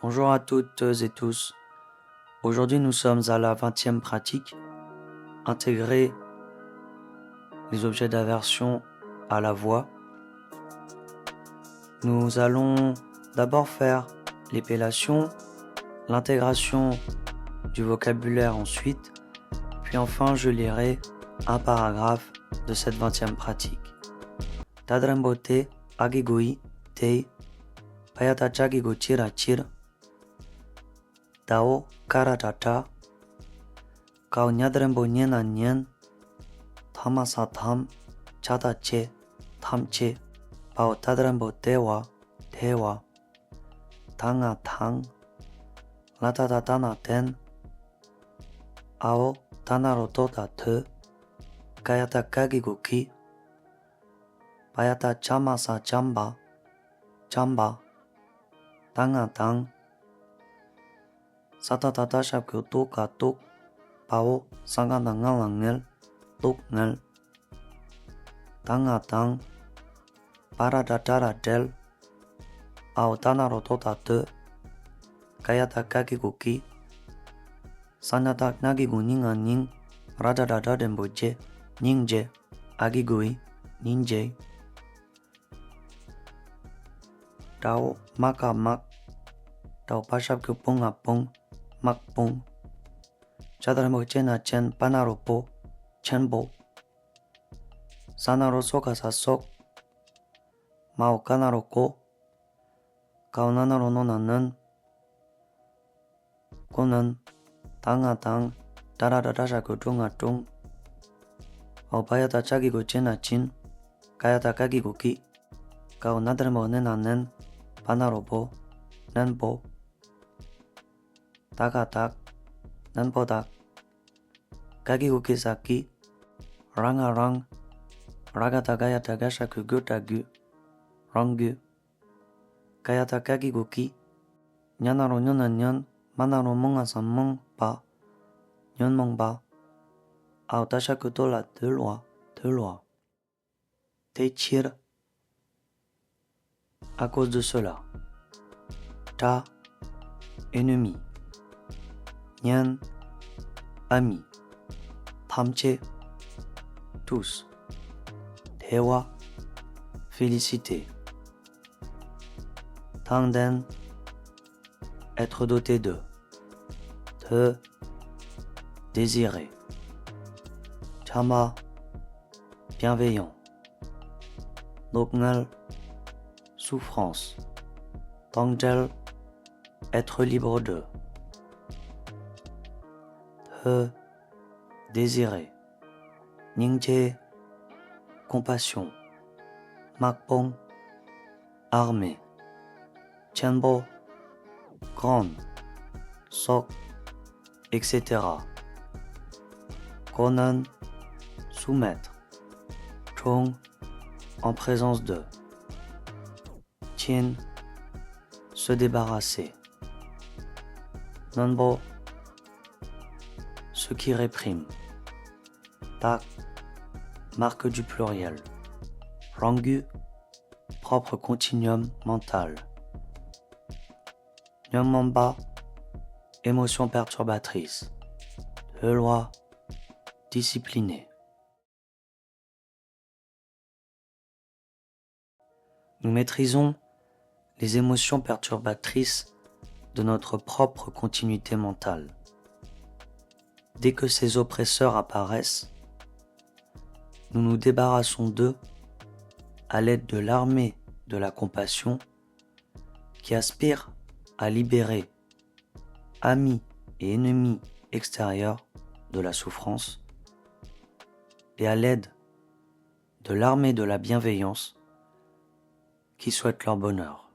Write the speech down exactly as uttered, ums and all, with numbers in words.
Bonjour à toutes et tous. Aujourd'hui, nous sommes à la vingtième pratique. Intégrer les objets d'aversion à la voix. Nous allons d'abord faire l'épellation, l'intégration du vocabulaire ensuite, puis enfin je lirai un paragraphe de cette vingtième pratique. ད་ལྟ་རིང་པོ་དེ་ཨ་གི་གུ་ཡི་དེ། བ་ཡ་བཏགས་བྱ་གི་གུ་བྱི་ར་བྱིར། ད་འོ་ཀ་ར་བཏགས་ཀྲ། ག་འོ་ཉ་ལྡན་པོ་ཉེ་ན་ཉན། ཐ་མ་ས་ཐམས། ཆ་བཏགས་ཆེ། ཐམས་ཅད། བ་འོ་ད་ལྟ་རིང་པོ་དེ་བ། དེ་བ། ད་ང་དང་། ལ་ཏ་བཏགས་ལྟ་ན་ལྡན། འ་འོ་ད་ན་རོ་དོ་བཏགས་དོ། ཀ་ཡ་བཏགས་ཀ་གི་གུ་ཀི། བ་ཡ་བཏགས་བྱ་མ་ས་བྱམས་པ། བྱམས་པ། ད་ང་དང་། ས་ཏ་བཏགས་སྟ་ཞབས་ཀྱུ་སྟོ་ག་སྟོགས། བ་འོ་ས་ག་བཏགས་སྔ་ལ་སྔལ། སྟོགས་སྔལ། ད་ང་དང་། བ་ར་བཏགས་བྲ་ར་བྲལ། འ་འོ་ད་ན་རོ་དོ་བཏགས་དོ། ཀ་ཡ་བཏགས་ཀ་གི་གུ་ཀི། ས་ཉ་བཏགས་སྙ་གི་གུ་སྙི་ང་སྙིང་། ར་བཏགས་སྒྲ་སྒྲ་ལྡན་པོ་རྗེ། སྙིང་རྗེ། ཨ་གི་གུ་ཡི་སྙིང་རྗེ། ད་འོ་མ་ཀ་མག། ད་འོ་པ་ཞབས་ཀྱུ་པོ་ང་སྤུངས། མག་སྤུངས། ཅ་ལྡན་པོ་ཅེ་ན་ཅན། པ་ན་རོ་པོ། ཆེན་པོ། ས་ན་རོ་སོ་ག་ས་སོགས། མ་འོ་ཀ་ན་རོ་ཀོ། ག་འོ་ན་ན་རོ་ནོ་ན་ནན། ཀོ་ནན། ད་ང་དང་། ཏ་ར་བཏགས་ཏྲ་ཞབས་ཀྱུ་ཀྲུ་ང་ཀྲུང་། འ་འོ་བ་ཡ་བཏགས་བྱ་གི་གུ་བྱེ་ན་བྱིན། ཀ་ཡ་བཏགས་ཀ་གི་གུ་ཀི། ག་འོ་ན་ལྡན་པོ་ནེ་ན་ནན། བ་ན་རོ་བོ། ནན་པོ། ད་ག་དག། ནན་པོ་དག། ག་གི་གུ་ཀི་ས་ཀི། ར་ང་རང་། ར་ག་བཏགས་ག་ཡ་བཏགས་ག་ཞབས་ཀྱུ་གུ་ཏྲ་གུ། རང་གུ། ཀ་ཡ་བཏགས་ཀ་གི་གུ་ཀི། ཉ་ན་རོ་ཉོ་ན་ཉོན། མ་ན་རོ་མོ་ང་ས་མོང་པ། ཉོན་མོངས་པ། འ་འོ་ཏ་ཞབས་ཀྱུ་ཏོ་ལ་དུལ་བ། དུལ་བ། དེ་ཕྱིར། À cause de cela. ད། Ennemi. ཉན། Ami. ཐམས་ཅད། Tous. དེ་བ། Féliciter. དང་ལྡན། Être doté de. དོ། Désirer. བྱམས་པ། Bienveillant. སྡུག་བསྔལ། Souffrance. དང་བྲལ། Être libre de. དོ། Désirer. སྙིང་རྗེ། Compassion. དམག་དཔུང་། Armée. ཆེན་པོ། Grande. སོགས། Et cetera. གོ་ནན། Soumettre. འཁྲུངས། En présence de. ཕྱིན། Se débarrasser. ནན་པོ། Ce qui réprime. དག། Marque du pluriel. རང་གུ། Propre continuum mental. ཉོན་མོངས་པ། Émotion perturbatrice. དུལ་བ། Discipliné. Nous maîtrisons les émotions perturbatrices de notre propre continuité mentale. Dès que ces oppresseurs apparaissent, nous nous débarrassons d'eux à l'aide de l'armée de la compassion qui aspire à libérer amis et ennemis extérieurs de la souffrance et à l'aide de l'armée de la bienveillance qui souhaite leur bonheur.